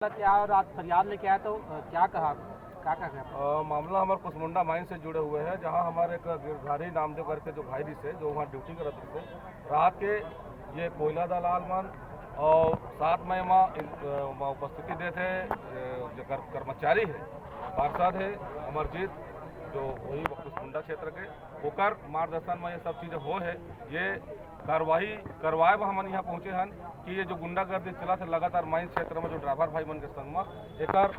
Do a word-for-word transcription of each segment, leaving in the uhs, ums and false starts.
क्या और आज फरियाद लेके आए तो अ, क्या कहा, क्या कहा गया? अ, मामला हमारे कुसमुंडा माइन से जुड़े हुए है, जहां हमारे एक गिरधारी नामदेव करके जो भाई भी से, जो वहां ड्यूटी करत थे, रात के ये कोयला दलाल मन और साथ में वहाँ इन-, अ, वहाँ उपस्थिति देते हैं, अ, जो कर-, कर्मचारी है, पार्षद है अमरजीत, जो वही कुसमुंडा क्षेत्र के, ओकर मार्गदर्शन में ये सब चीजें हो है। ये कार्रवाई करवाए बर हमन यहाँ पहुँचे हन कि ये जो गुंडागर्दी चलत है लगातार माइन क्षेत्र में, जो ड्राइवर भाई मन के संग में, एकर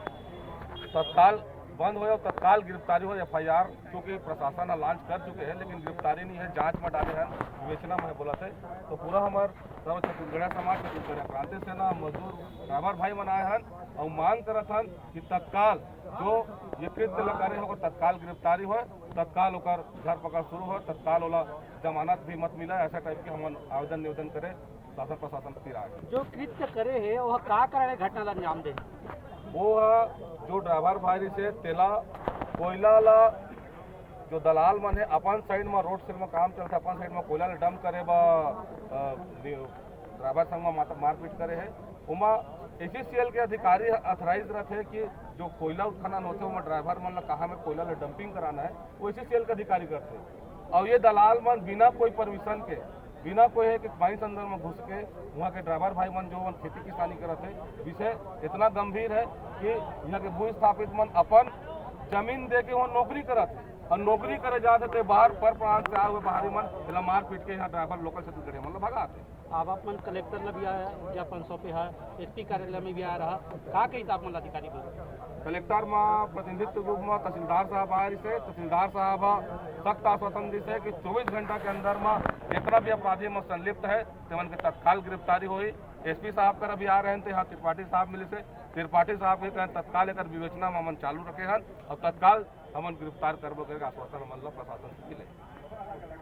तत्काल बंद होए और तत्काल गिरफ्तारी हो। एफ आई आर चूंकि प्रशासन ह लॉन्च कर चुके हैं, लेकिन गिरफ्तारी नहीं है, जांच में डाले हैं, विवेचना में है बोलत है। तो पूरा हमार सर्व छत्तीसगढ़िया समाज, छत्तीसगढ़िया क्रांति सेना, मजदूर, ड्राइवर भाई मन आए हैं और मांग करत हन कि तत्काल जो ये कृत्य ल करे हो, तत्काल गिरफ्तारी हो, तत्काल ओकर धर पकड़ शुरू हो, तत्काल ओला जमानत भी मत मिले, ऐसा टाइप के हमन आवेदन निवेदन करे शासन प्रशासन तिर आए। जो कृत्य करे है, वह का कारण है घटना ला अंजाम दे? वो ह जो ड्राइवर भाई से तेला कोयला ला जो दलाल मन है अपन साइड में, रोड साइड में काम चलता, अपन साइड में कोयला ला डंप करे बा, अ, ड्राइवर संग में मात-, मारपीट करे है। ओमा एस ई सी एल के अधिकारी ऑथराइज रहते कि जो कोयला उत्खनन होते, ओमा ड्राइवर मन ला कहाँ में कोयला ला डंपिंग कराना है, वो एस ई सी एल के अधिकारी करते। और ये दलाल मन बिना कोई परमिशन के, बिना कोई है कि माइंस अंदर में घुस के वहाँ के ड्राइवर भाई मन जो मन खेती किसानी करत है, विषय इतना गंभीर है कि यहाँ के भू स्थापित मन अपन जमीन दे के वहाँ नौकरी करत है और नौकरी करे जाते थे बाहर पर प्रांत से आए हुए बाहरी मन, एला मार पीट के यहाँ ड्राइवर लोकल छत्तीसगढ़िया मन ला भगाते। आप अपन कलेक्टर ला भी आया, ज्ञापन सौंपे है, एस पी कार्यालय में भी आया रहा, का कही था आप मन अधिकारी को? कलेक्टर में प्रतिनिधित्व रूप में तहसीलदार साहब आए रहिसे। तहसीलदार साहब ह सख्त आश्वासन दिसे कि चौबीस घंटा के अंदर में जितना भी अपराधी में संलिप्त है, तेमन के तत्काल गिरफ्तारी होई। एस पी साहब कर अभी आ रहे थे, यहाँ त्रिपाठी साहब मिले से, त्रिपाठी साहब के कहें तत्काल एकर विवेचना में हमन चालू रखे हन और तत्काल हमन गिरफ्तार करबो करके आश्वासन हमन ला प्रशासन से मिले।